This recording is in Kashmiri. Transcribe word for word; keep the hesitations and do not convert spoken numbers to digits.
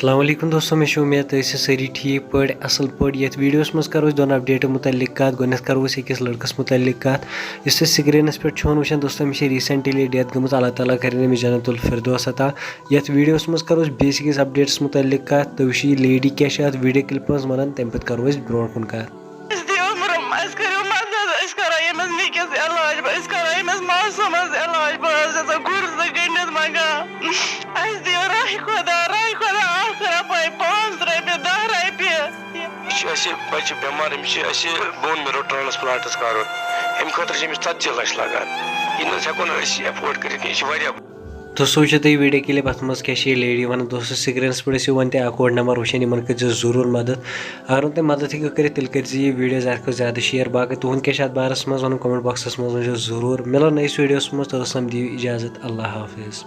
السلام علیکم دوستو، مےٚ چھِ اُمید تُہۍ ٲسِو سٲری ٹھیٖک پٲٹھۍ، اَصٕل پٲٹھۍ۔ یَتھ ویٖڈیوَس منٛز کَرو أسۍ دۄن اَپڈیٹَن مُتعلِق کَتھ۔ گۄڈٕنٮ۪تھ کَرو أسۍ أکِس لٔڑکَس مُتعلِق کَتھ، یُس تُہۍ سِکریٖنَس پٮ۪ٹھ چھُو وٕچھان۔ دوستو، أمِس چھِ ریٖسٮ۪نٛٹلی ڈیتھ گٔمٕژ، اللہ تعالیٰ کَرِن أمِس جنت الفردوس عطا۔ یَتھ ویٖڈیوَس منٛز کَرو أسۍ بیسِک أکِس اَپڈیٹَس مُتعلِق کَتھ، تُہۍ وٕچھِو یہِ لیڈی کیٛاہ چھِ اَتھ ویٖڈیو کِلِپہِ منٛز وَنان، تَمہِ پَتہٕ کَرو أسۍ برونٛٹھ کُن کَتھ۔ أسۍ دِیِو عمرم، اَسہِ کٔرِو مدد، أسۍ کَرو ییٚمِس نِکِس علاج، أسۍ کَرو ییٚمِس معصوٗمَس علاج۔ بہٕ حظ چھَسو گُر زٕ گٔنٛڈِتھ منٛگان، اَسہِ دِیِو راہہِ خۄدا، راہہِ خۄدا، اَکھ رۄپَے، پانٛژھ رۄپیہِ، دَہ رۄپیہِ۔ یہِ چھِ اَسہِ بَچہِ بٮ۪مار، أمِس چھِ اَسہِ بون میرو ٹرانسپلانٹَس کَرُن، اَمہِ خٲطرٕ چھِ أمِس ژَتجی لَچھ لَگان، یہِ نہٕ حظ ہٮ۪کو نہٕ أسۍ یہِ ایفٲرڈ کٔرِتھ کینٛہہ، یہِ چھِ واریاہ۔ دوستو، وٕچھِو تُہۍ ویٖڈیو کِلِپ، اَتھ منٛز کیٛاہ چھِ یہِ لیڈی وَنان۔ دوستو، سِکریٖنَس پٮ۪ٹھ ٲسِو وۄنۍ تہِ اکاونٹ نمبر وٕچھان، یِمَن کٔرۍزیو ضروٗر مدد۔ اگر نہٕ تُہۍ مدد ہیٚکِو کٔرِتھ، تیٚلہِ کٔرۍزیو یہِ ویٖڈیو زیادٕ کھۄتہٕ زیادٕ شِیَر۔ باقٕے تُہُنٛد کیٛاہ چھُ اَتھ بارَس منٛز وَنُن، کمنٹ باکسَس منٛز ؤنۍزیو ضروٗر۔ مِلو نٔیِس ویٖڈیوَس منٛز، توٚتَس تام دِیِو اِجازت، اللہ حافظ۔